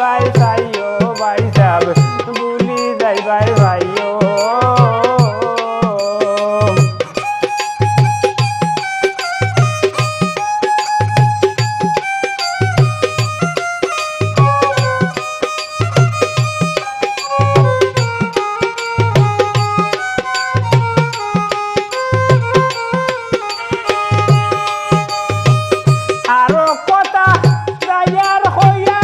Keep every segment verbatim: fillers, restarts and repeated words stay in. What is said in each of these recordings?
ভাই চাইও ভাই সাব, ভুলি যাইবায় চাইও। আরো কথা যাইয়ার কইয়া,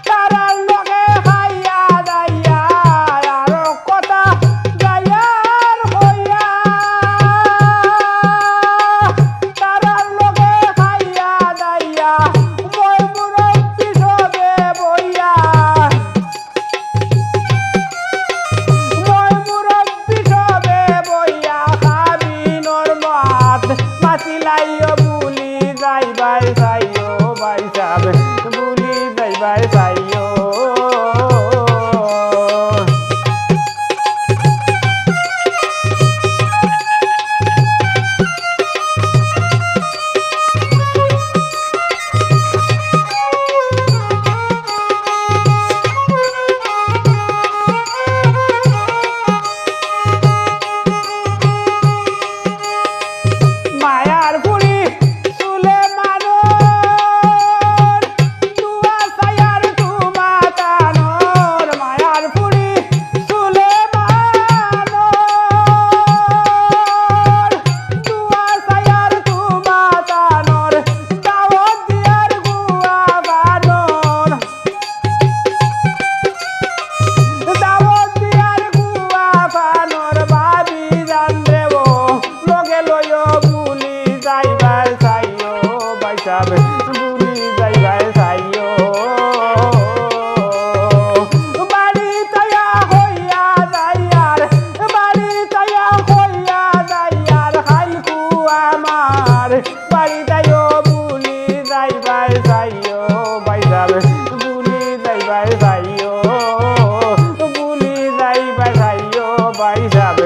তারার লগে খাইয়া দাইয়া, আরো কথা যাইয়ার কইয়া, তারার লগে খাইয়া দাইয়া, ময় মুরব্বি সবে বইয়া। ময় মুরব্বি সবে বইয়া খাবিনর মাত মাতিলাইও, ভুলি যাইবায় চাইও ভাই সাব, ভুলি যাইবায় চাইও। মায়ার ফুড়ি সুলেমানর, দুয়া চাইয়ার তুমা তানর, মায়ার ফুড়ি সুলেমানর, দুয়া চাইয়ার তুমা তানর, দাওয়াত দিয়ার গুয়া বানর। দাওয়াত দিয়ার গুয়া বানর ভাবি জানরে ও, লগে লইও ভুলি যাইবায় চাইও ভাই সাব, ভুলি যাইবায় চাইও। বাড়িত আইয়া কইয়া যাইয়ার, বাড়িত আইয়া কইয়া যাইয়ার, খাইলকু আমার বাড়িত আইও, ভুলি যাইবায় চাইও ভাই সাব, ভুলি যাইবায় চাইও, ভুলি যাইবায় চাইও ভাই সাব,